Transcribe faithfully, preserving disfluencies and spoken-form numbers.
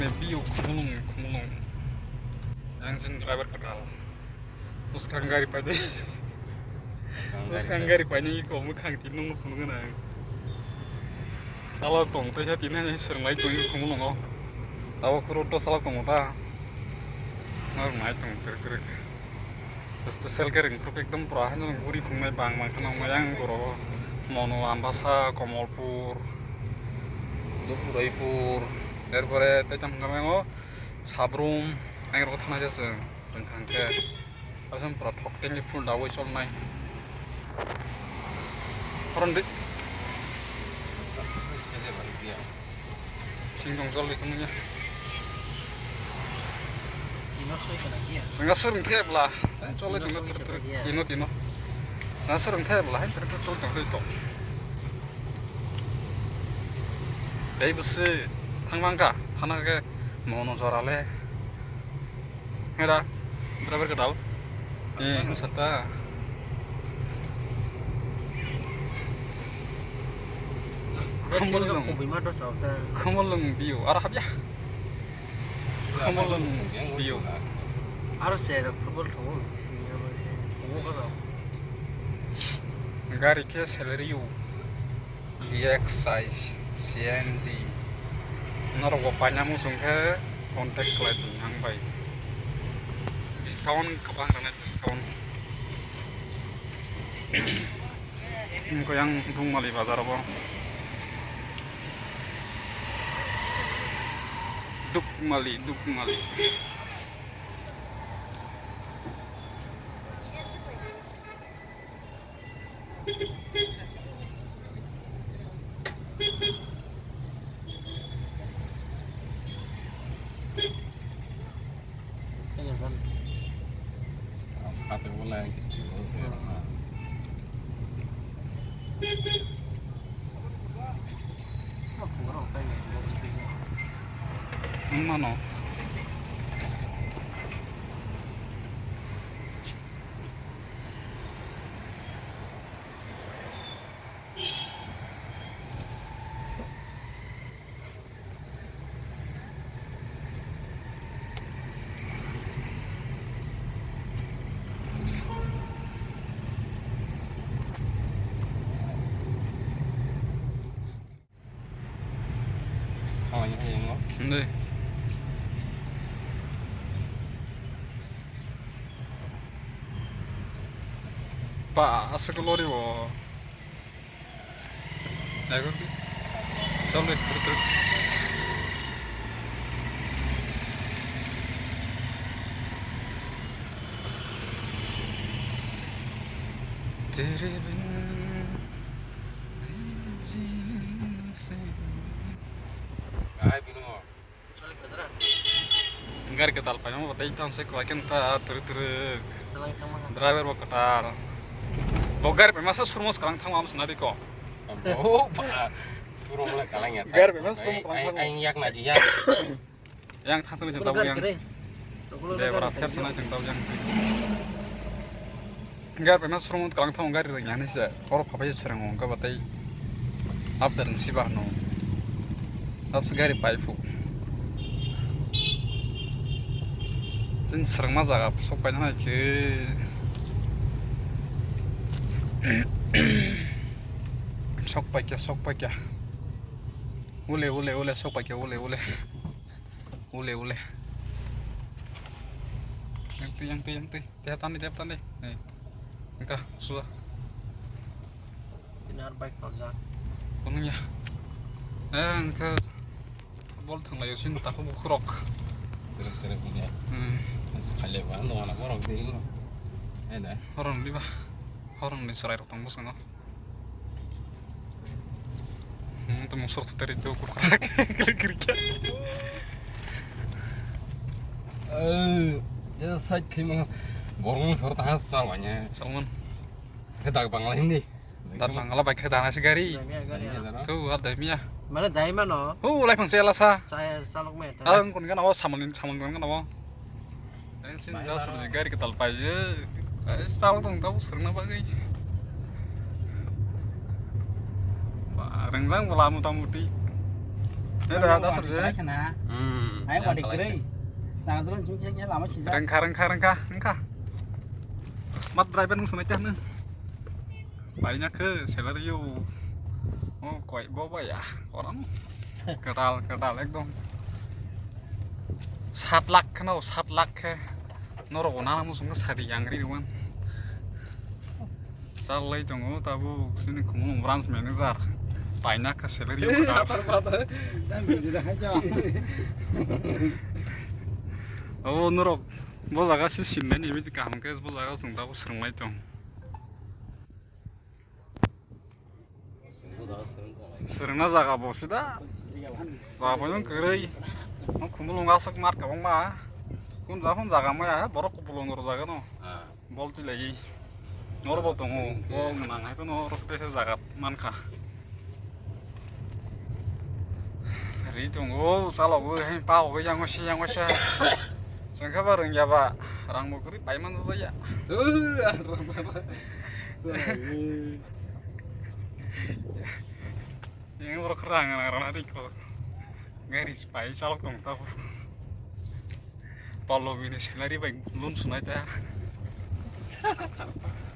Biyo khumulung, khumulung. Yang jin driver kwtal. Bwskang gari paide. Bwskang gari paine iko mwkhang twi nung phunuk gwnang. Salok tong tei khe tini swrwnglai tong iko khumulungo. Abo khoro to salok tongo ta. Nang nai tong twrwk twrwk. Special khe rwngthok ekdom pura haino guri khungnai bang bang kheno yang goro Mono, Ambasa, Komolpur, Udaipur, erpore tei tamo hwnka mano Sabrum, ang rok thana jasa rwngthang khe asam pura thok tengni phul dawi cholnai. Horon di. Sing dong jol ikon ya. Tino soi kana kia? Sengga sering thep la. Chole tino soi kana kia? Tino tino. Sengga sering thep la. Hai ter ter chole tong to. Dei bwswk thangmangkha thana khe Mono jora le. Hera, driver kwtal. Eh, hwnsa ta. Khumulung. Khumulung biyo, aro habya. Khumulung biyo. Aro se football thongo, si abo se thongo ka. Gari khe salary o. D X I, C N G. Norok bo paina muchung khe contact khlai di ang bai. Discount kwbang rwnai, discount. Wngkha yang Dukmali bazar o. Dukmali, Dukmali. Mano. Hindi. Pa, asa ko lori bo. Ego ki. Chalo, truk, truk. तेरे बिन Gari kwtal paimani bo tei tong se kwlai khe ta twrwk twrwk. Driver bo kwtal. Bo gari paima sa surmo kwlwng thangma am swnadi ko. Bo ba. Surmo le kwlwng ya. Gari paima surmo kwlwng thangma. Ang yak na di yak. Yang thangsa ni jeng tabuk yang. Debra pher sana jeng tabuk yang. Gari paima srong kwlwng thang gari rwng yani se. Oro phapai se srang wng kha batai. After ni siba no. After gari pai phu. Jeng srang ma jaga sok pai na khe. Sok pai kya, sok pai kya. Ule, ule, ule, sok pai kya, ule, ule. Ule, ule. Yang twi, yang twi, yang twi. Teh tani, teh tani. Nih. Engka, sudah. Tini ar bike paljak. Kunung ya. Eh, engka. Bol thang layo sin ta ko bukrok. Serem serem ini ya. Hmm. Masuk kali apa? Anu anak orang di ini. Ada. Orang di bah. Orang di serai rotong bos ngono. Hmm, tamo sor soteri do ko krak klik klik. Eh, ya side khe mo borong sor ta has tal wanya. Salman. Ke dak bangla hindi. Dak bangla bai khe dana si gari. Dai miya gari. Tu ar dai miya. Mana dai mano? Hu lai phang sela sa. Saya salok me. Alang kun kan awas saman saman kun kan awas. Thanks in just gari kwtal paijak. Ai, chalo tong tabuk swrwngna bagwi. Ba, rwngjak bwla mota moti. Ada, ada serje. Hmm, yang kali. Rengka, rengka, rengka, rengka. Smart driver nung sunai teh nung. Paina khe salary yo. Oh, koi bo ba ya. Orang. Kedal, kedal ekdom. Sat lakh kheno, sat lakh khe. Norok nana musung sadi yang ri wan. Salai tongo tabuk sini khumulwng branch manager. Paina kha salary yo. Oh, norok bo jaga si sinai ni bidi kaham khe bo jaga sung tabuk srwngnai tong. Srwngna jaga bo sida. Jaga bo kwrwi. Khumulwng aswk mar kwbangma. Kun ja, kun jaga maya borok kubulwng rw jaga no. Bol twi lai. Nor bo tongo. Bol nang hai no rok tesa jaga mankha. Ri tongo, chalogo, hai pa ogo yang wasa, yang wasa. Sengkha ba rwngya ba, rang bo kwrwi pai man jaya. Yang borok rang rang rana ri ko. Gari pai chalok tong tabo. Pallavi ni salary bai loan sunai ta.